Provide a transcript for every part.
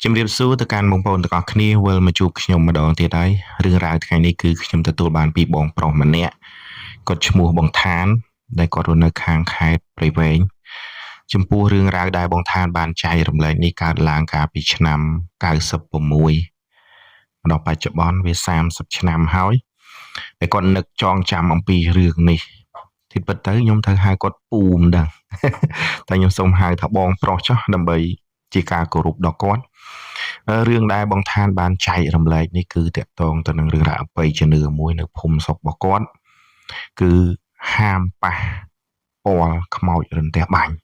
ជំរាបសួរទៅកាន់បងប្អូនទាំងអស់គ្នាវិលមកជួបខ្ញុំម្ដងទៀតហើយរឿងរ៉ាវថ្ងៃនេះគឺខ្ញុំទទួលបានពីបងប្រុសម្នាក់គាត់ឈ្មោះបងឋានដែលគាត់រស់នៅខាងខេត្តព្រៃវែងចំពោះរឿងរ៉ាវដែលបងឋានបានចែករំលែកនេះកើតឡើងកាលពីឆ្នាំ96មកដល់បច្ចុប្បន្នវា30ឆ្នាំហើយដែលគាត់នឹកចងចាំអំពីរឿងនេះទីពិតទៅខ្ញុំត្រូវហៅគាត់ពូមិនដឹងតែខ្ញុំសូមហៅថាបងប្រុសចុះដើម្បីជាការគោរពដល់គាត់រឿងដែលបងឋានបានចែករំលែកនេះគឺតកតងទៅនឹងរឿងរ៉ាវអបិយជំនឿមួយនៅភូមិស្រុករបស់គាត់គឺហាមប៉ះពាល់ខ្មោចរន្ទះបាញ់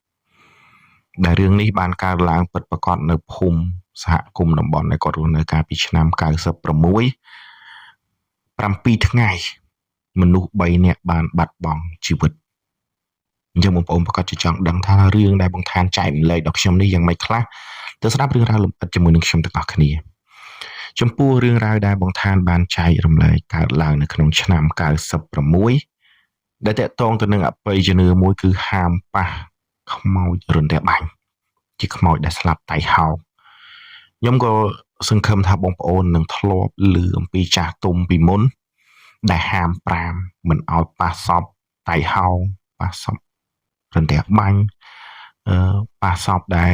ដែលរឿងនេះបានកើតឡើងពិតប្រាកដនៅភូមិសហគមន៍តំបន់ដែលគាត់រស់នៅកាលពីឆ្នាំ96 7ថ្ងៃមនុស្ស3នាក់បានបាត់បង់ជីវិតអញ្ចឹងបងប្អូនប្រកាសជាចង់ដឹងថារឿងដែលបងឋានចែករំលែកដល់ខ្ញុំនេះយ៉ាងម៉េចខ្លះទៅស្ដាប់រឿងរ៉ាវលម្អិតជាមួយនឹងខ្ញុំទាំងអស់គ្នាចំពោះរឿងរ៉ាវដែលបងឋានបានចែករំលែកកើតឡើងនៅក្នុងឆ្នាំ96ដែលតកតងទៅនឹងអបិយជំនឿមួយគឺហាមប៉ះខ្មោចរន្ទះបាញ់ជាខ្មោចដែលស្លាប់តៃហោងខ្ញុំក៏សង្ឃឹមថាបងប្អូននឹងធ្លាប់ឮអំពីចាស់ទុំពីមុនដែលហាមប្រាមមិនឲ្យប៉ះសពតៃហោងប៉ះសពរន្ទះបាញ់ប៉ះសពដែល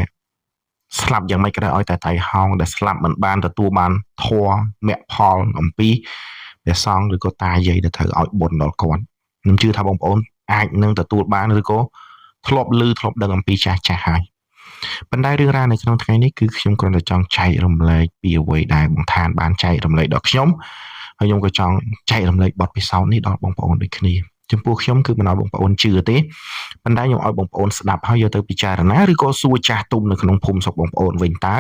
ស្លាប់យ៉ាងម៉េចក៏ដោយឲ្យតែតៃហោងដែលស្លាប់មិនបានទទួលបានធម៌មគ្គផលអំពីព្រះសង្ឃឬក៏តាយាយដែលត្រូវឲ្យបុណ្យដល់គាត់ខ្ញុំជឿថាបងប្អូនអាចនឹងទទួលបានឬក៏ធ្លាប់ឮធ្លាប់ដឹងអំពីចាស់ចាស់ហើយប៉ុន្តែរឿងរ៉ាវនៅក្នុងថ្ងៃនេះគឺខ្ញុំគ្រាន់តែចង់ចែករំលែកពីអ្វីដែលបងឋានបានចែករំលែកដល់ខ្ញុំហើយខ្ញុំក៏ចង់ចែករំលែកបទពិសោធន៍នេះដល់បងប្អូនដូចគ្នាចំពោះខ្ញុំគឺមិនឲ្យបងប្អូនជឿទេប៉ុន្តែខ្ញុំឲ្យបងប្អូនស្ដាប់ហើយយកទៅពិចារណាឬក៏សួរចាស់ទុំនៅក្នុងភូមិស្រុកបងប្អូនវិញតើ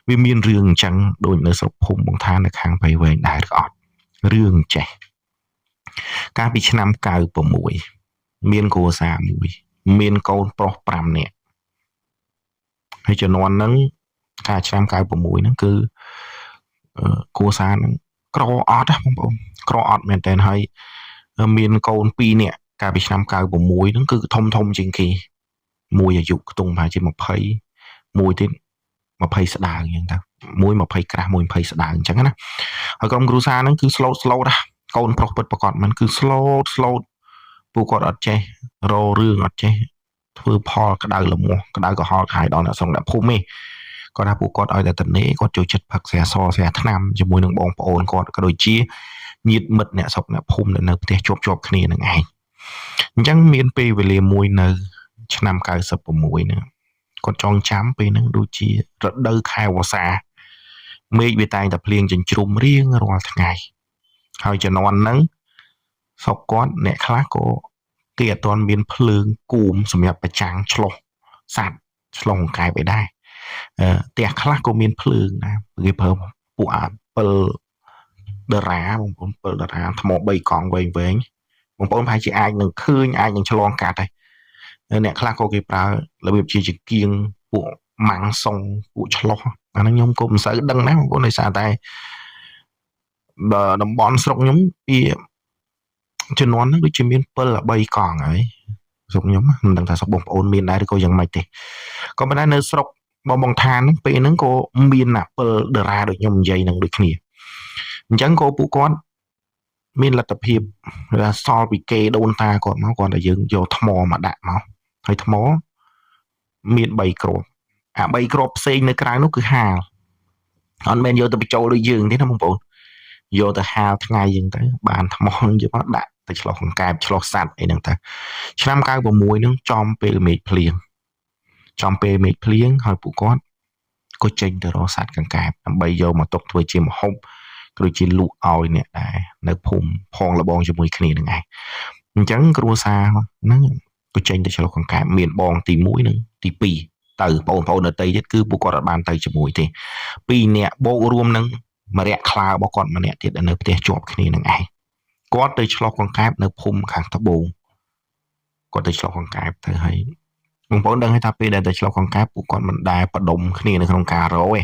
វាមានរឿងអញ្ចឹងដូចនៅស្រុកភូមិបងឋាននៅខាងព្រៃវែងដែរឬអត់រឿងចេះកាលពីឆ្នាំ96មានគ្រួសារមួយមានកូនប្រុស5នាក់ហើយជំនាន់ហ្នឹងកាលឆ្នាំ96ហ្នឹងគឺគ្រួសារហ្នឹងក្រអត់ណាបងប្អូនក្រអត់មែនតើហើយមានកូន2នាក់កាលពីឆ្នាំ96ហ្នឹងគឺធំធំជាងគេមួយអាយុខ្ទង់ប្រហែលជា20មួយទៀត20ស្ដើងអញ្ចឹងទៅមួយ20ក្រាស់មួយ20ស្ដើងអញ្ចឹងណាហើយក្រុមគ្រួសារហ្នឹងគឺ slow slow ណាកូនប្រុសពិតប្រាកដមិនគឺ slow slow ពួកគាត់អត់ចេះរករឿងអត់ចេះធ្វើផលក្តៅលមាស់ក្តៅក្រហល់ខាយដល់អ្នកស្រុកអ្នកភូមិទេគាត់ថាពួកគាត់ឲ្យតែតនេគាត់ចូលចិត្តផឹកស្រាសស្រាថ្នាំជាមួយនឹងបងប្អូនគាត់ក៏ដូចជាញាតិមិត្តអ្នកស្រុកអ្នកភូមិដែលនៅផ្ទះជាប់ជាប់គ្នានឹងឯងអញ្ចឹងមានពេលវេលាមួយនៅឆ្នាំ96ហ្នឹងគាត់ចងចាំពេលហ្នឹងដូចជារដូវខែវស្សាមេឃវាតែងតែភ្លៀងចិញ្ជ្រុំរៀងរាល់ថ្ងៃហើយជំនាន់ហ្នឹងស្រុកគាត់អ្នកខ្លះក៏គេអត់ទាន់មានភ្លើងគោមសម្រាប់ប្រចាំងឆ្លុះសត្វឆ្លុះអង្កែបអីដែរផ្ទះខ្លះក៏មានភ្លើងដែរគេប្រើពួកអា7ដុល្លារបងប្អូន7ដុល្លារថ្ម3កង់វែងវែងបងប្អូនប្រហែលជាអាចនឹងឃើញអាចនឹងឆ្លងកាត់ដែរអ្នកខ្លះក៏គេប្រើរបៀបជាចង្គៀងពួកម៉ាំងសុងពួកឆ្លុះអាហ្នឹងខ្ញុំក៏មិនសូវដឹងដែរបងប្អូនដោយសារតែតំបន់ស្រុកខ្ញុំពីជំនាន់ហ្នឹងដូចជាមាន7 3កង់ហើយស្រុកខ្ញុំមិនដឹងថាស្រុកបងប្អូនមានដែរឬក៏យ៉ាងម៉េចទេក៏ប៉ុន្តែនៅស្រុកបងបងឋានហ្នឹងពេលហ្នឹងក៏មានអា7ដុល្លារដូចខ្ញុំនិយាយហ្នឹងដូចគ្នាអញ្ចឹងក៏ពួកគាត់មានលទ្ធភាពថាសល់ពីគេដូនតាគាត់មកគាត់តែយើងយកថ្មមកដាក់មកហើយថ្មមាន3គ្រាប់អា3គ្រាប់ផ្សេងនៅក្រៅនោះគឺហាលអត់មែនយកទៅបញ្ចូលដូចយើងទេណាបងប្អូនយកទៅហាលថ្ងៃអញ្ចឹងទៅបានថ្មហ្នឹងយកមកដាក់ទៅឆ្លោះកង្កែបឆ្លោះសត្វអីហ្នឹងទៅឆ្នាំ96ហ្នឹងចំពេលមេឃភ្លៀងចំពេលមេឃភ្លៀងហើយពួកគាត់ក៏ចេញទៅរកសត្វកង្កែបដើម្បីយកមកទុកធ្វើជាម្ហូបក៏ដូចជាលក់ឲ្យអ្នកដែរនៅភូមិផងលបងជាមួយគ្នានឹងឯងអញ្ចឹងគ្រួសារហ្នឹងក៏ចេញទៅឆ្លុះកង្កែបមានបងទី1និងទី2ទៅបងប្អូនដទៃទៀតគឺពួកគាត់អត់បានទៅជាមួយទេ2នាក់បូករួមនឹងម្នាក់ខ្លារបស់គាត់ម្នាក់ទៀតដែលនៅផ្ទះជាប់គ្នានឹងឯងគាត់ទៅឆ្លុះកង្កែបនៅភូមិខាងត្បូងគាត់ទៅឆ្លុះកង្កែបទៅហើយបងប្អូនដឹងហើយថាពេលដែលទៅឆ្លុះកង្កែបពួកគាត់មិនដែលបដុំគ្នានៅក្នុងការរកទេ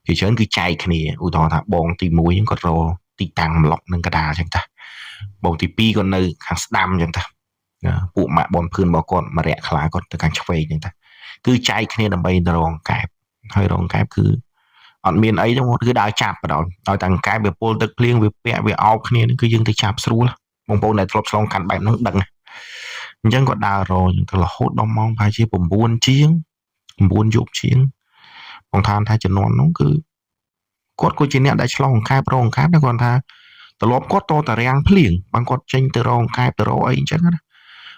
ពីច្រើនគឺចែកគ្នាឧទាហរណ៍ថាបងទី1ហ្នឹងគាត់រកទីតាំងប្លុកនឹងកដាលអញ្ចឹងតាបងទី2គាត់នៅខាងស្ដាំអញ្ចឹងតាពួកម៉ាក់បងភឿនរបស់គាត់ម្នាក់ខ្លាគាត់ទៅខាងឆ្វេងអញ្ចឹងតាគឺចែកគ្នាដើម្បីទៅរកកង្កែបហើយរកកង្កែបគឺ អត់មានអីទេគឺដើរចាប់បណ្ដោយឲ្យតែអង្កែបវាពុលទឹកភ្លៀងវាពាក់វាអោបគ្នានឹងគឺយើងទៅចាប់ស្រួលបងប្អូនដែលធ្លាប់ឆ្លងកាត់បែបហ្នឹងដឹងអញ្ចឹងគាត់ដើររកទៅរហូតដល់ម៉ោងប្រហែលជា9ជាង9យប់ជាងបងឋានថាជំនាន់នោះគឺគាត់ក៏ជាអ្នកដែលឆ្លងអង្កែបរកអង្កែបដែរគាត់ថាត្រឡប់គាត់តតែរាំងភ្លៀងបានគាត់ចេញទៅរកអង្កែបទៅរកអីអញ្ចឹងណា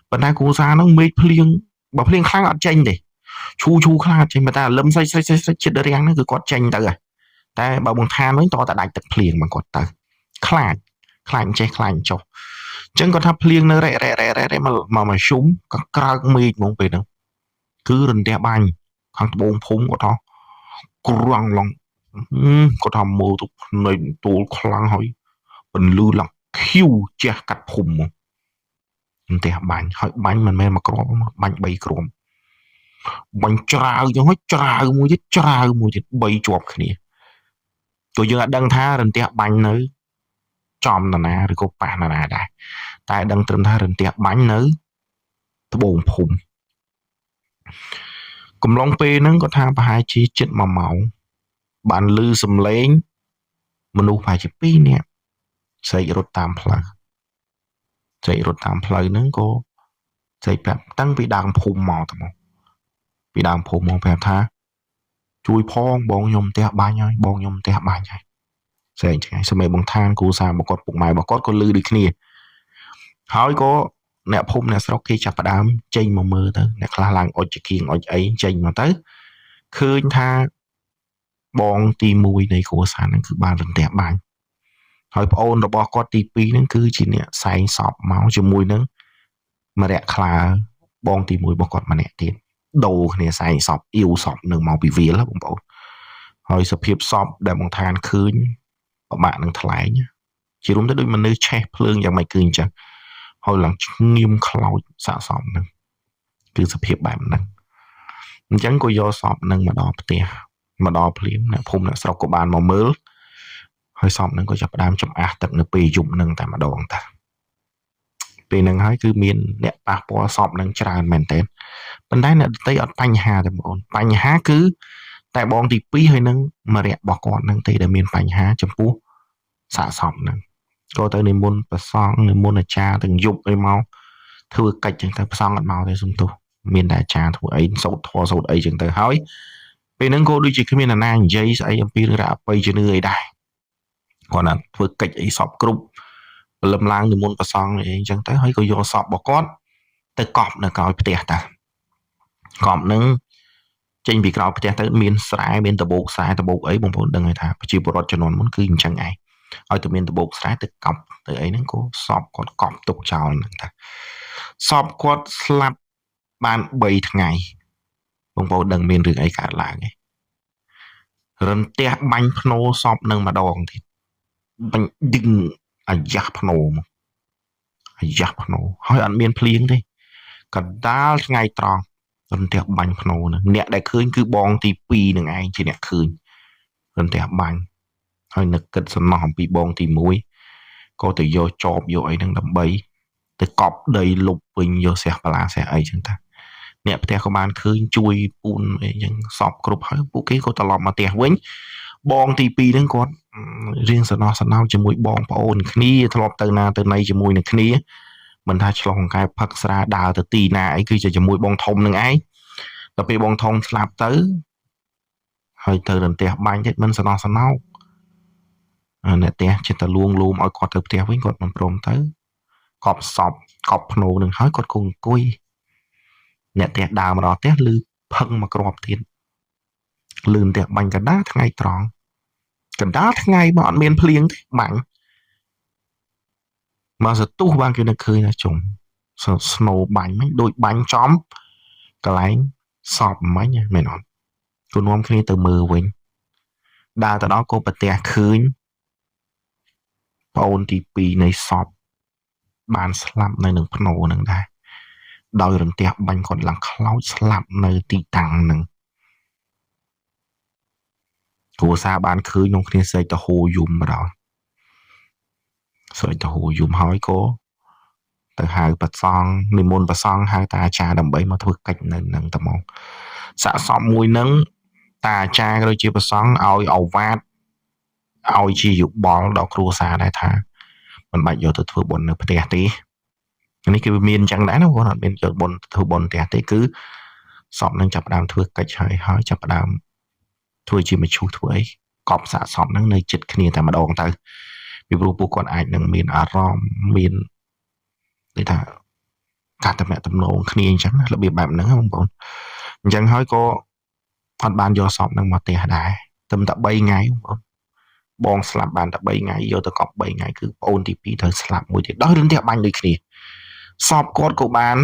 ប៉ុន្តែគ្រូសាហ្នឹងមេឃភ្លៀងបើភ្លៀងខ្លាំងអត់ចេញទេឈូឈូខ្លាំងអត់ចេញប៉ុន្តែលឹមស្រិចស្រិចស្រិចស្រិចចិត្តរាំងហ្នឹងគឺគាត់ចេញទៅហើយតែបើបងឋានវិញតតែដាច់ទឹកភ្លៀងបានគាត់ទៅខ្លាចខ្លាចចេះខ្លាចចុះអញ្ចឹងគាត់ថាភ្លៀងនៅរ៉េរ៉េរ៉េរ៉េរ៉េមកមកជុំក៏ក្រើកមេឃហ្មងពេលហ្នឹងគឺរន្ទះបាញ់ខាងត្បូងភូមិគាត់ថាក្រងឡងគាត់ថាមើលទៅភ្នែកទួលខ្លាំងហើយពន្លឺឡើងខៀវជះកាត់ភូមិមករន្ទះបាញ់ហើយបាញ់មិនមែនមួយគ្រាប់បាញ់3គ្រាប់បាញ់ច្រាវចឹងហើយច្រាវមួយទៀតច្រាវមួយទៀត3ជាប់គ្នាក៏យើងអត់ដឹងថារន្ទះបាញ់នៅចំនណាឬក៏ប៉ះនណាដែរតែដឹងត្រឹមថារន្ទះបាញ់នៅត្បូងភូមិកំឡុងពេលហ្នឹងគាត់ថាប្រហែលជាជិត1ម៉ោងបានលឺសំឡេងមនុស្សប្រហែលជា2នាក់ស្រែករត់តាមផ្លូវស្រែករត់តាមផ្លូវហ្នឹងក៏ស្រែកប្រាប់តាំងពីដើមភូមិមកទៅមកពីដើមភូមិមកប្រាប់ថាជួយផងបងខ្ញុំផ្ទះបាញ់ហើយបងខ្ញុំផ្ទះបាញ់ហើយស្រែកឆ្ងាយសម្រាប់បងឋានគ្រូសារបស់គាត់ពុកម៉ែរបស់គាត់ក៏លឺដូចគ្នាហើយក៏អ្នកភូមិអ្នកស្រុកគេចាប់ផ្ដើមចេញមកមើលទៅអ្នកខ្លះឡើងអុចចគៀងអុចអីចេញមកទៅឃើញថាបងទី1នៃគ្រួសារហ្នឹងគឺបានរន្ទះបាញ់ហើយប្អូនរបស់គាត់ទី2ហ្នឹងគឺជាអ្នកសែងសពមកជាមួយនឹងមរៈខ្លាបងទី1របស់គាត់ម្នាក់ទៀតដូរគ្នាសែងសពអ៊ីវសពនឹងមកពីវាលបងប្អូនហើយសភាពសពដែលបងឋានឃើញពិបាកនឹងថ្លែងជារួមទៅដូចមនុស្សឆេះភ្លើងយ៉ាងម៉េចគឺអញ្ចឹងហើយឡើងឈ្ងៀមខ្លោចសាកសពហ្នឹងគឺសភាពបែបហ្នឹងអញ្ចឹងក៏យកសពហ្នឹងមកដល់ផ្ទះមកដល់ភ្លាមអ្នកភូមិអ្នកស្រុកក៏បានមកមើលហើយសពហ្នឹងក៏ចាប់ផ្ដើមចំអាសទឹកនៅពេលយប់ហ្នឹងតែម្ដងតាពេលហ្នឹងហើយគឺមានអ្នកប៉ះពាល់សពហ្នឹងច្រើនមែនទែនប៉ុន្តែអ្នកដទៃអត់បញ្ហាទេបងប្អូនបញ្ហាគឺតែបងទី2ហើយនឹងមរៈរបស់គាត់ហ្នឹងទេដែលមានបញ្ហាចំពោះសាកសពហ្នឹងក៏ទៅនិមន្តព្រះសង្ឃនិមន្តអាចារ្យទាំងយប់អីមកធ្វើកិច្ចចឹងទៅព្រះសង្ឃអត់មកទេសុំទោសមានតែអាចារ្យធ្វើអីសូត្រធម៌សូត្រអីចឹងទៅហើយពេលហ្នឹងក៏ដូចជាគ្មានអាណានិយាយស្អីអំពីរឿងរ៉ាវអបិយជំនឿអីដែរគាត់ណាធ្វើកិច្ចអីសពគ្រប់ព្រលឹមឡើងនិមន្តព្រះសង្ឃអីចឹងទៅហើយក៏យកសពរបស់គាត់ទៅកប់នៅក្រោយផ្ទះតាកប់ហ្នឹងចេញពីក្រោយផ្ទះទៅមានស្រែមានដបោកស្រែដបោកអីបងប្អូនដឹងហើយថាប្រជាពលរដ្ឋជំនាន់មុនគឺអញ្ចឹងឯងឲ្យតែមានដបោកស្រែទៅកប់ទៅអីហ្នឹងក៏សពគាត់កប់ទុកចោលហ្នឹងតាសពគាត់ស្លាប់បាន3ថ្ងៃបងប្អូនដឹងមានរឿងអីកើតឡើងទេរន្ទះបាញ់ភ្នោសពនឹងម្ដងទៀតបាញ់ឌឹងអាយ៉ាស់ភ្នោមកអាយ៉ាស់ភ្នោហើយអត់មានភ្លៀងទេកណ្ដាលថ្ងៃត្រង់រន្ទះបាញ់ភ្នោហ្នឹងអ្នកដែលឃើញគឺបងទី2នឹងឯងជាអ្នកឃើញរន្ទះបាញ់ហើយនឹកគិតសំណោះអំពីបងទី1ក៏ទៅយកចបយកអីហ្នឹងដើម្បីទៅកប់ដីលុបវិញយកស្រះបលាស្រះអីចឹងតាអ្នកផ្ទះក៏បានឃើញជួយពូនអីចឹងសពគ្រប់ហើយពួកគេក៏ត្រឡប់មកផ្ទះវិញបងទី2ហ្នឹងគាត់រៀងសំណោះសំណោជាមួយបងប្អូនគ្នាធ្លាប់ទៅណាទៅណីជាមួយនឹងគ្នាមិនថាឆ្លោះអង្កែផឹកស្រាដើរទៅទីណាអីគឺជាជាមួយបងធំនឹងឯងដល់ពេលបងធំស្លាប់ទៅហើយទៅរន្ទះបាញ់ទៀតមិនសំណោះសំណោអ្នកផ្ទះចិត្តតែលួងលោមឲ្យគាត់ទៅផ្ទះវិញគាត់មិនព្រមទៅកប់សពកប់ភ្នោនឹងហើយគាត់គង់អង្គុយអ្នកផ្ទះដើរមកដល់ផ្ទះលឺផឹងមកគ្រាប់ទៀតលឺផ្ទះបាញ់កណ្ដាលថ្ងៃត្រង់កណ្ដាលថ្ងៃមកអត់មានភ្លៀងទេបាញ់មកសទុះបានគេនឹកឃើញថាជុំស្នូបាញ់មិញដូចបាញ់ចំកន្លែងសពមិញមែនអត់គូនាំគ្នាទៅមើលវិញដើរទៅដល់ក៏ប្រទះឃើញប្អូនទី2នៃសពបានស្លាប់នៅនឹងភ្នោនឹងដែរដោយរន្ទះបាញ់គាត់ឡើងខ្លោចស្លាប់នៅទីតាំងនឹងគ្រួសារបានឃើញក្នុងគ្នាស្រែកទៅហូយំម្ដងស្រែកទៅហូយំហើយក៏ទៅហៅព្រះសង្ឃនិមន្តព្រះសង្ឃហៅតាអាចារ្យដើម្បីមកធ្វើកិច្ចនៅនឹងតែមកសាកសពមួយនឹង តាអាចារ្យក៏ដូចជាព្រះសង្ឃឲ្យឱវាទឲ្យជាយោបល់ដល់គ្រួសារដែរថាមិនបាច់យកទៅធ្វើបុណ្យនៅផ្ទះទេនេះគឺវាមានអញ្ចឹងដែរណាបងអត់មានយកបុណ្យធ្វើបុណ្យផ្ទះទេគឺសពនឹងចាប់ផ្ដើមធ្វើកិច្ចហើយហើយចាប់ផ្ដើមធ្វើជាមឈូសធ្វើអីកប់សាកសពហ្នឹងនៅចិត្តគ្នាតែម្ដងទៅពីព្រោះពួកគាត់អាចនឹងមានអារម្មណ៍មានដូចថាការតំណាក់តំណងគ្នាអញ្ចឹងណារបៀបបែបហ្នឹងបងប្អូនអញ្ចឹងហើយក៏អត់បានយកសពហ្នឹងមកផ្ទះដែរត្រឹមតែ3ថ្ងៃបងប្អូនបងស្លាប់បានតែ3ថ្ងៃយកទៅកប់3ថ្ងៃគឺប្អូនទី2ត្រូវស្លាប់មួយទៀតដោយរឿងផ្ទះបាញ់ដូចគ្នាសពគាត់ក៏បាន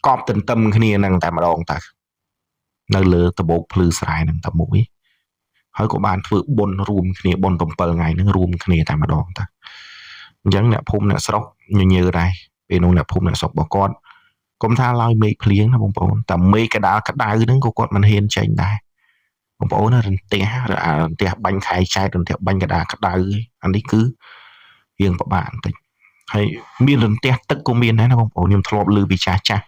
កប់ទន្ទឹមគ្នានឹងតែម្ដងទៅនៅលើដបោកភ្លឺស្រែនឹងតែមួយហើយក៏បានធ្វើបុណ្យរួមគ្នាបុណ្យ7ថ្ងៃហ្នឹងរួមគ្នាតែម្ដងទៅអញ្ចឹងអ្នកភូមិអ្នកស្រុកញញើដែរពេលនោះអ្នកភូមិអ្នកស្រុករបស់គាត់កុំថាឡើយមេឃភ្លៀងណាបងប្អូនតែមេឃកដាលក្តៅហ្នឹងក៏គាត់មិនហ៊ានចេញដែរបងប្អូនណារន្ទះរន្ទះបាញ់ខែចែករន្ទះបាញ់កដាលក្តៅអានេះគឺរៀងពិបាកបន្តិចហើយមានរន្ទះទឹកក៏មានដែរណាបងប្អូនខ្ញុំធ្លាប់ឮពីចាស់ចាស់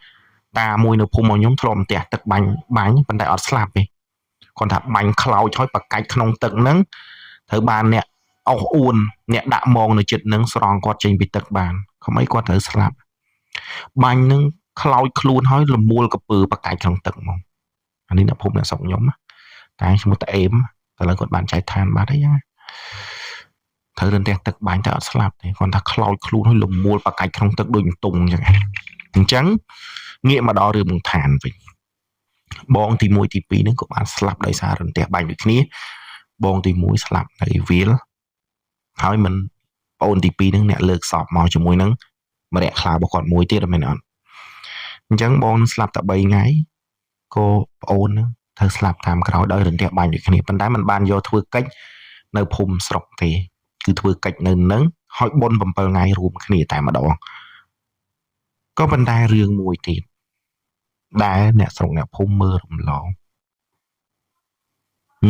តាមួយនៅភូមិរបស់ខ្ញុំធ្លាប់រន្ទះទឹកបាញ់បាញ់ប៉ុន្តែអត់ស្លាប់ទេគាត់ថាបាញ់ខ្លោចហើយបកាច់ក្នុងទឹកហ្នឹងត្រូវបានអ្នកអស់អួនអ្នកដាក់មងនៅចិត្តហ្នឹងស្រង់គាត់ចេញពីទឹកបានខំអីគាត់ត្រូវស្លាប់បាញ់ហ្នឹងខ្លោចខ្លួនហើយលមួលកពើបកាច់ក្នុងទឹកហ្មងអានេះអ្នកភូមិអ្នកស្រុកខ្ញុំតែឈ្មោះតាអេមតែឥឡូវគាត់បានចែកឋានបាត់ហើយយ៉ាងត្រូវរន្ទះទឹកបាញ់តែអត់ស្លាប់ទេគាត់ថាខ្លោចខ្លួនហើយលមួលបកាច់ក្នុងទឹកដូចន្ទង់អញ្ចឹងអញ្ចឹងងាកមកដល់រឿងបង្ឋានវិញបងទី1ទី2ហ្នឹងក៏បានស្លាប់ដោយសាររន្ទះបាញ់ដូចគ្នាបងទី1ស្លាប់នៅវាលហើយមិនប្អូនទី2ហ្នឹងអ្នកលើកសពមកជាមួយនឹងម្នាក់ខ្លារបស់គាត់មួយទៀតមែនអត់អញ្ចឹងបងនឹងស្លាប់តែ3ថ្ងៃក៏ប្អូនហ្នឹងត្រូវស្លាប់តាមក្រោយដោយរន្ទះបាញ់ដូចគ្នាប៉ុន្តែมันបានយកធ្វើកិច្ចនៅភូមិស្រុកទេគឺធ្វើកិច្ចនៅនឹងហើយបុណ្យ7ថ្ងៃរួមគ្នាតែម្ដងក៏ប៉ុន្តែរឿងមួយទៀតដែលអ្នកស្រុកអ្នកភូមិមើលរំលង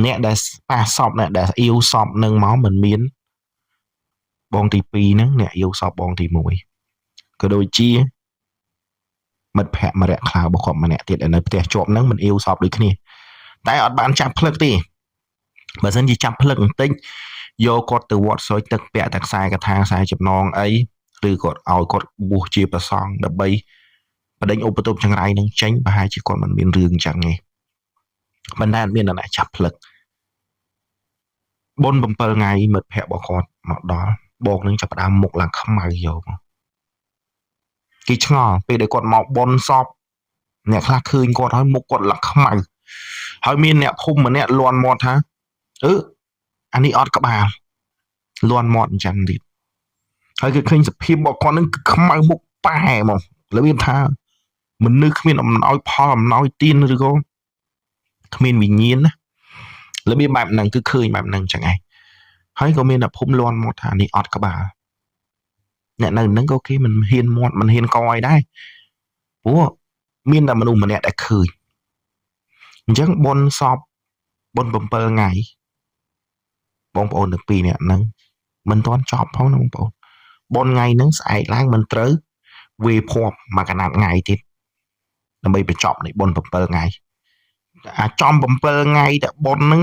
អ្នកដែលប៉ះសពអ្នកដែលអ៊ីវសពនឹងមកមិនមានបងទី2ហ្នឹងអ្នកអ៊ីវសពបងទី1ក៏ដូចជាមិត្តភ័ក្តិម្នាក់ខ្លៅរបស់គាត់ម្នាក់ទៀតដែលនៅផ្ទះជាប់ហ្នឹងមិនអ៊ីវសពដូចគ្នាតែអត់បានចាប់ផ្លឹកទេបើសិនជាចាប់ផ្លឹកបន្តិចយកគាត់ទៅវត្តសុយទឹកពាក់តែខ្សែកថាខ្សែចំណងអីឬគាត់ឲ្យគាត់បួសជាព្រះសង្ឃដើម្បីបដិញឧបទ្រពចង្រៃនឹងចេញប្រហែលជាគាត់មិនមានរឿងអញ្ចឹងទេប៉ុន្តែអត់មានអ្នកចាប់ផ្លឹកបុណ្យ7ថ្ងៃមិត្តភ័ក្តិរបស់គាត់មកដល់បងនឹងចាប់ផ្ដើមមុខឡើងខ្មៅយកគេឆ្ងល់ពេលដែលគាត់មកបុណ្យសពអ្នកខ្លះឃើញគាត់ហើយមុខគាត់ឡើងខ្មៅហើយមានអ្នកភូមិម្នាក់លន់មាត់ថាអឺអានេះអត់ក្បាលលន់មាត់អញ្ចឹងទៀតហើយគេឃើញសភាពរបស់គាត់នឹងគឺខ្មៅមុខប៉ែហ្មងរបៀបថាមនុស្សគ្មានអំណោយផលអំណោយទានឬក៏គ្មានវិញ្ញាណណារបៀបបែបហ្នឹងគឺឃើញបែបហ្នឹងអញ្ចឹងឯងហើយក៏មានអ្នកភូមិលន់មាត់ថានេះអត់ក្បាលអ្នកនៅហ្នឹងក៏គេមិនហ៊ានមាត់មិនហ៊ានកអីដែរព្រោះមានតែមនុស្សម្នាក់ដែលឃើញអញ្ចឹងបុណ្យសពបុណ្យ7ថ្ងៃបងប្អូនទាំងពីរនាក់ហ្នឹងមិនទាន់ចប់ផងណាបងប្អូនបុណ្យថ្ងៃហ្នឹងស្អែកឡើងមិនត្រូវវេភ័ព្វមួយកណាត់ថ្ងៃទៀតដើម្បីបញ្ចប់នៃបុណ្យ7ថ្ងៃអាចចំ7ថ្ងៃតែបុណ្យហ្នឹង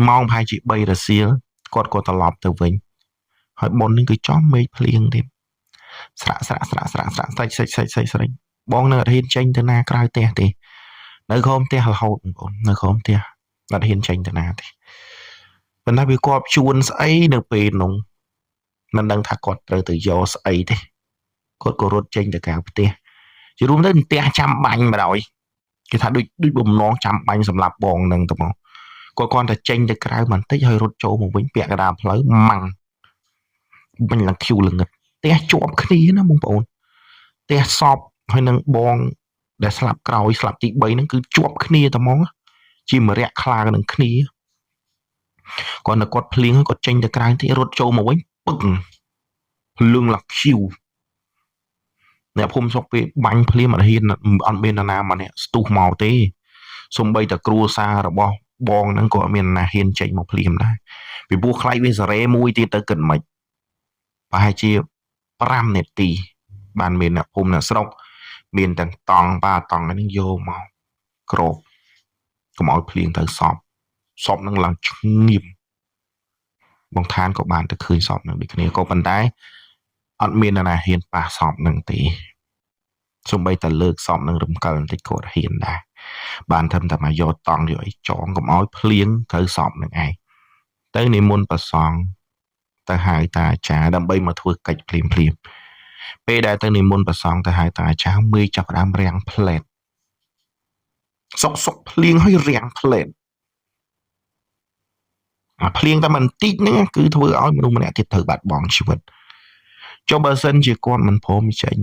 ម៉ោងប្រហែលជា3រសៀលគាត់ក៏ត្រឡប់ទៅវិញហើយបុណ្យហ្នឹងគឺចំមេឃភ្លៀងទៀតស្រាក់ស្រាក់ស្រាក់ស្រាក់ស្រាក់ស្រាច់ស្រាច់ស្រាច់ស្រាច់ស្រាច់បងនៅអត់ហ៊ានចេញទៅណាក្រៅផ្ទះទេនៅក្រោមផ្ទះរហូតបងប្អូននៅក្រោមផ្ទះអត់ហ៊ានចេញទៅណាទេប៉ុន្តែវាគាត់ជួនស្អីនៅពេលនោះមិនដឹងថាគាត់ត្រូវទៅយកស្អីទេគាត់ក៏រត់ចេញទៅក្រៅផ្ទះជារួមទៅផ្ទះចាំបាញ់បណ្ដោយគេថាដូចបំណងចាំបាញ់សម្រាប់បងនឹងទៅមកគាត់គ្រាន់តែចេញទៅក្រៅបន្តិចហើយរត់ចូលមកវិញពាក់កណ្ដាលផ្លូវម៉ាំងបាញ់ឡើងឃ្យូល្ងឹតផ្ទះជាប់គ្នាណាបងប្អូនផ្ទះសពហើយនឹងបងដែលស្លាប់ក្រោយស្លាប់ទី3ហ្នឹងគឺជាប់គ្នាតែហ្មងជាមរៈខ្លានឹងគ្នាគាត់នៅគាត់ភ្លៀងគាត់ចេញទៅក្រៅទីរត់ចូលមកវិញពឹងភ្លើងឡើងឃ្យូអ្នកភូមិស្រុកពេលបាញ់ភ្លាមអត់ហ៊ានអត់មាននរណាម្នាក់ស្ទុះមកទេសំបីតែគ្រួសាររបស់បងហ្នឹងក៏អត់មាននរណាហ៊ានចេញមកភ្លាមដែរពីព្រោះខ្លាចវាសេរីមួយទៀតទៅគិតមិនប្រហែលជា5នាទីបានមានអ្នកភូមិអ្នកស្រុកមានទាំងតង់បាតង់ហ្នឹងយកមកក្រប កុំឲ្យភ្លៀងទៅសពសពនឹងឡើងឈ្ងៀមបងឋានក៏បានទៅឃើញសពនឹងដូចគ្នាក៏ប៉ុន្តែអត់មាននរណាហ៊ានប៉ះសពនឹងទេសូម្បីតែលើកសពនឹងរំកិលបន្តិចក៏អត់ហ៊ានដែរបានត្រឹមតែមកយកតង់យកអីចងកុំឲ្យភ្លៀងត្រូវសពនឹងឯងទៅនិមន្តប្រសង់ទៅហៅតាអាចារ្យដើម្បីមកធ្វើកិច្ចភ្លាមភ្លាមពេលដែលទៅនិមន្តប្រសង់ទៅហៅតាអាចារ្យមេចាប់ផ្ដើមរាំងផ្លែតសុកសុកភ្លៀងហើយរាំងផ្លែតអាភ្លៀងតែបន្តិចហ្នឹងគឺធ្វើឲ្យមនុស្សម្នាក់ទៀតត្រូវបាត់បង់ជីវិតចុះបើសិនជាគាត់មិនព្រមចេញ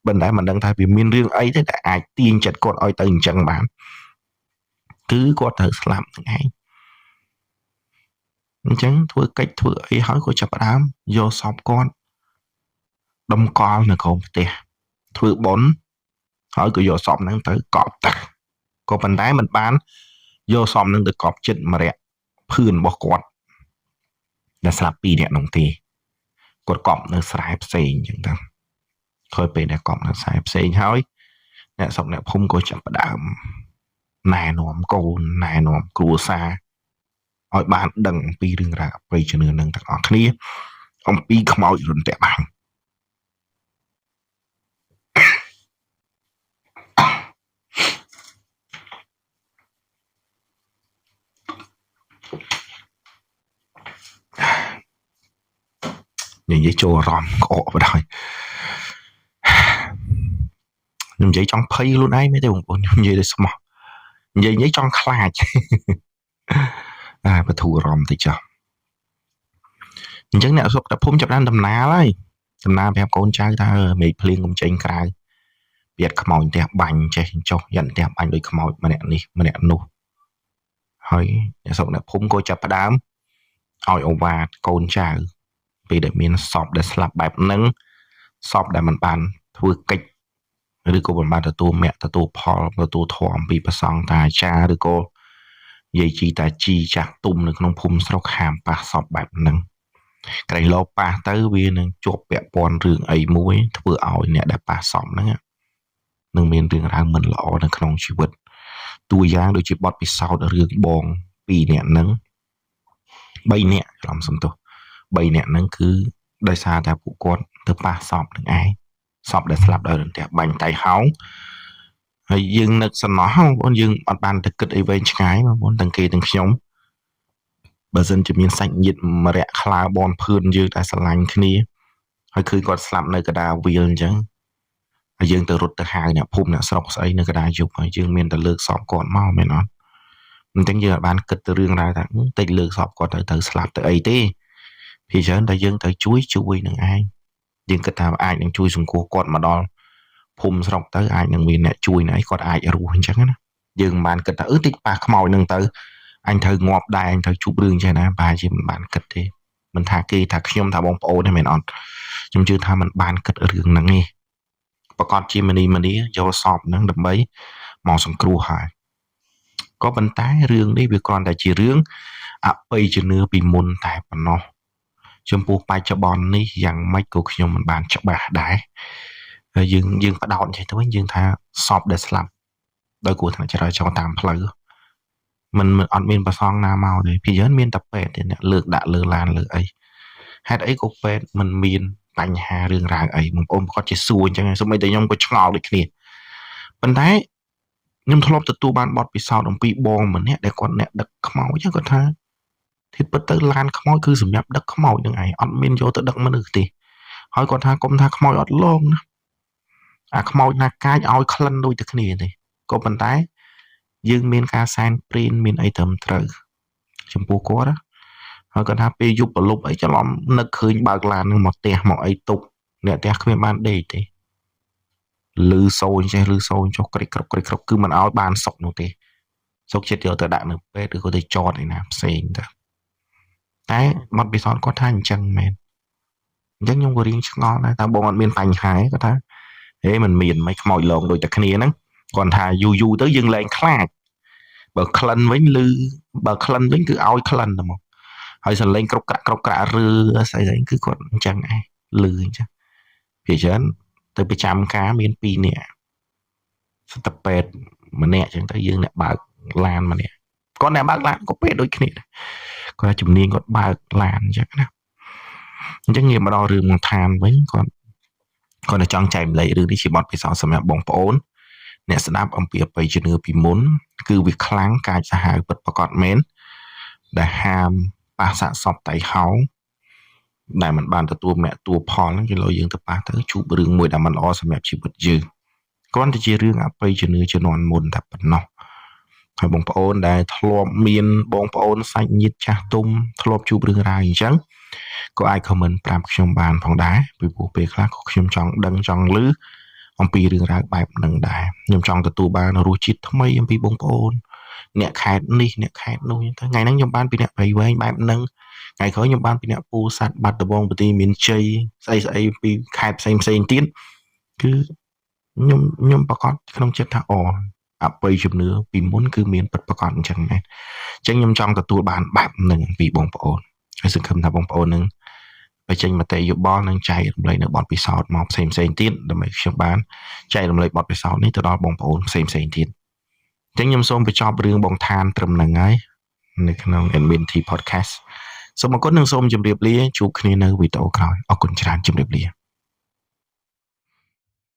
បណ្តែមិនដឹងថាវាមានរឿងអីទេដែលអាចទាញចិត្តគាត់ឲ្យទៅអញ្ចឹងបានគឺគាត់ត្រូវស្លាប់ហ្នឹងឯងអញ្ចឹងធ្វើកិច្ចធ្វើអីហើយក៏ចាប់ផ្ដើមយកសពគាត់តម្កល់នៅក្រោមផ្ទះធ្វើបុណ្យហើយក៏យកសពហ្នឹងទៅកប់តាក៏ប៉ុន្តែមិនបានយកសពហ្នឹងទៅកប់ចិត្តម្រៈភឿនរបស់គាត់ដែលស្លាប់2នាក់នោះទេគាត់កប់នៅស្រែផ្សេងអញ្ចឹងទៅក្រោយពេលដែលកប់នៅស្រែផ្សេងហើយអ្នកស្រុកអ្នកភូមិក៏ចាប់ផ្ដើមណែនាំកូនណែនាំគ្រួសារឲ្យបានដឹងអំពីរឿងរ៉ាវអបិយជំនឿនឹងទាំងអស់គ្នាអំពីខ្មោចរន្ទះបាញ់និយាយចូលអារម្មណ៍ក្អកបណ្ដោយខ្ញុំនិយាយចង់ភ័យខ្លួនឯងមែនទេបងប្អូនខ្ញុំនិយាយដោយស្មោះនិយាយចង់ខ្លាចបធូរអារម្មណ៍តិចចុះអញ្ចឹងអ្នកស្រុកអ្នកភូមិចាប់បានដំណើរហើយដំណើរប្រាប់កូនចៅថាមេឃភ្លៀងកុំចេញក្រៅប្រយ័ត្នខ្មោចផ្ទះបាញ់ចេះចុះយ៉ាត់ផ្ទះបាញ់ដោយខ្មោចម្នាក់នេះម្នាក់នោះហើយអ្នកស្រុកអ្នកភូមិក៏ចាប់ផ្ដើមឲ្យអូវ៉ាតកូនចៅពេលដែលមានសពដែលស្លាប់បែបហ្នឹងសពដែលមិនបានធ្វើកិច្ចឬក៏មិនបានទទួលមគ្គទទួលផលទទួលធម៌អំពីព្រះសង្ឃតាអាចារ្យឬក៏យាយជីតាជីចាស់ទុំនៅក្នុងភូមិស្រុកហាមប៉ះសពបែបហ្នឹងក្រែងលោប៉ះទៅវានឹងជាប់ពាក់ព័ន្ធរឿងអីមួយធ្វើឲ្យអ្នកដែលប៉ះសពហ្នឹងនឹងមានរឿងរ៉ាវមិនល្អនៅក្នុងជីវិតតួយ៉ាងដូចជាបទពិសោធន៍រឿងបង2នាក់ហ្នឹង3នាក់ច្រឡំសំទោស3នាក់ហ្នឹងគឺដោយសារតែពួកគាត់ទៅប៉ះសពនឹងឯងសពដែលស្លាប់ដោយរន្ទះបាញ់តៃហោងហើយយើងនឹកសំណោះបងប្អូនយើងអត់បានទៅគិតអីវែងឆ្ងាយបងប្អូនទាំងគេទាំងខ្ញុំបើសិនជាមានសាច់ញាតិម្រៈខ្លាបនភឿនយើងតែស្រឡាញ់គ្នាហើយឃើញគាត់ស្លាប់នៅកណ្ដាលវាលអញ្ចឹងហើយយើងទៅរត់ទៅហៅអ្នកភូមិអ្នកស្រុកស្អីនៅកណ្ដាលយប់ហើយយើងមានតែលើកសពគាត់មកមែនអត់អញ្ចឹងយើងអត់បានគិតទៅរឿងរ៉ាវថាតិចលើកសពគាត់ទៅស្លាប់ទៅអីទេភាគច្រើនតែយើងត្រូវជួយនឹងឯងយើងគិតថាអាចនឹងជួយសង្គ្រោះគាត់មកដល់ភូមិស្រុកទៅអាចនឹងមានអ្នកជួយណែគាត់អាចរស់អញ្ចឹងណាយើងមិនបានគិតថាតិចប៉ះខ្មោចនឹងទៅអញត្រូវងាប់ដែរអញត្រូវជួបរឿងចេះណាប្រហែលជាមិនបានគិតទេមិនថាគេថាខ្ញុំថាបងប្អូនទេមែនអត់ខ្ញុំជឿថាមិនបានគិតរឿងហ្នឹងទេប្រកាសជាមនីមនីយកសពហ្នឹងដើម្បីមកសង្គ្រោះហើយក៏ប៉ុន្តែរឿងនេះវាគ្រាន់តែជារឿងអបិយជំនឿពីមុនតែប៉ុណ្ណោះចំពោះបច្ចុប្បន្ននេះយ៉ាងម៉េចក៏ខ្ញុំមិនបានច្បាស់ដែរហើយយើងបដោតចេះទៅវិញយើងថាសពដែលស្លាប់ដោយគ្រោះថ្នាក់ចរាចរណ៍តាមផ្លូវមិនអត់មានប្រសងណាមកទេពីយើងមានតែពេទ្យទេអ្នកលើកដាក់លើឡានលើអីហេតុអីក៏ពេទ្យមិនមានបញ្ហារឿងរ៉ាវអីបងប្អូនគាត់ជាសួរអញ្ចឹងសូម្បីតែខ្ញុំក៏ឆ្ងល់ដូចគ្នាប៉ុន្តែខ្ញុំធ្លាប់ទទួលបានបទពិសោធន៍អំពីបងម្នាក់ដែលគាត់អ្នកដឹកខ្មោចគាត់ថាធៀបពិតទៅឡានខ្មោចគឺសម្រាប់ដឹកខ្មោចនឹងឯងអត់មានយកទៅដឹកមនុស្សទេហើយគាត់ថាកុំថាខ្មោចអត់លងណាអាខ្មោចណាកាចឲ្យក្លិនដូចតែគ្នាទេក៏ប៉ុន្តែយើងមានការសែនព្រេនមានអីត្រឹមត្រូវចំពោះគាត់ហើយគាត់ថាពេលយប់ប្រលប់អីច្រឡំនឹកឃើញបើកឡាននឹងមកផ្ទះមកអីទុកអ្នកផ្ទះគ្មានបានដេកទេលឺសូរចេះលឺសូរចុះក្រិចក្រុកក្រិចក្រុកគឺមិនឲ្យបានសុកនោះទេសុកចិត្តយកទៅដាក់នៅពេទ្យឬក៏ទៅចតឯណាផ្សេងទៅតែបទពិសោធន៍គាត់ថាអញ្ចឹងមែនអញ្ចឹងខ្ញុំក៏រៀងឆ្ងល់ដែរតើបងអត់មានបញ្ហាគាត់ថាហេមិនមានមិនខ្មោចលងដូចតែគ្នាហ្នឹងគាត់ថាយូរយូរទៅយើងលែងខ្លាចបើក្លិនវិញឬបើក្លិនវិញគឺឲ្យក្លិនទៅមកហើយសលេងគ្រប់ក្រាក់គ្រប់ក្រាក់ឬស្អីស្អីគឺគាត់អញ្ចឹងឯងលឺអញ្ចឹងភាគច្រើនទៅប្រចាំការមាន2នាក់សត្វពេទ្យម្នាក់អញ្ចឹងទៅយើងអ្នកបើក ឡានម្នាក់គាត់អ្នកបើកឡានក៏ពេលដូចគ្នាគាត់ជំនាញគាត់បើកឡានអញ្ចឹងណាអញ្ចឹងងាកមកដល់រឿងបងឋានវិញគាត់គាត់តែចង់ចែកម្លែករឿងនេះជាបទពិសោធន៍សម្រាប់បងប្អូនអ្នកស្ដាប់អំពីអបិយជំនឿពីមុនគឺវាខ្លាំងកាចសាហាវពិតប្រាកដមែនដែលហាមប៉ះសាកសពតៃហោងដែលมันបានទទួលមគ្គតួផលហ្នឹងគេលោយើងទៅប៉ះទៅជួបរឿងមួយដែលมันល្អសម្រាប់ជីវិតយើងគ្រាន់តែជារឿងអបិយជំនឿជំនាន់មុនតែប៉ុណ្ណោះហើយបងប្អូនដែលធ្លាប់មានបងប្អូនសាច់ញាតិចាស់ទុំធ្លាប់ជួបរឿងរ៉ាវអញ្ចឹងក៏អាច comment ប្រាប់ខ្ញុំបានផងដែរពីព្រោះពេលខ្លះក៏ខ្ញុំចង់ដឹងចង់ឮអំពីរឿងរ៉ាវបែបហ្នឹងដែរខ្ញុំចង់ទទួលបានរសជាតិថ្មីអំពីបងប្អូនអ្នកខេត្តនេះអ្នកខេត្តនោះអញ្ចឹងទៅថ្ងៃហ្នឹងខ្ញុំបានពីអ្នកព្រៃវែងបែបហ្នឹងថ្ងៃក្រោយខ្ញុំបានពីអ្នកពូសัตว์បាត់ដំបងបន្ទាយមានជ័យស្អីស្អីពីខេត្តផ្សេងផ្សេងទៀតគឺខ្ញុំប្រកាសក្នុងចិត្តថាអូអបិយជំនឿពីមុនគឺមានពិតប្រាកដអញ្ចឹងមែនអញ្ចឹងខ្ញុំចង់ទទួលបានបែបហ្នឹងពីបងប្អូនហើយសង្ឃឹមថាបងប្អូននឹងបញ្ចេញមតិយោបល់និងចែករំលែកនៅបទពិសោធន៍មកផ្សេងផ្សេងទៀតដើម្បីខ្ញុំបានចែករំលែកបទពិសោធន៍នេះទៅដល់បងប្អូនផ្សេងផ្សេងទៀតអញ្ចឹងខ្ញុំសូមបញ្ចប់រឿងបងឋានត្រឹមហ្នឹងហើយនៅក្នុង Admin T Podcast សូមអរគុណនិងសូមជម្រាបលាជួបគ្នានៅវីដេអូក្រោយអរគុណច្រើនជម្រាបលា។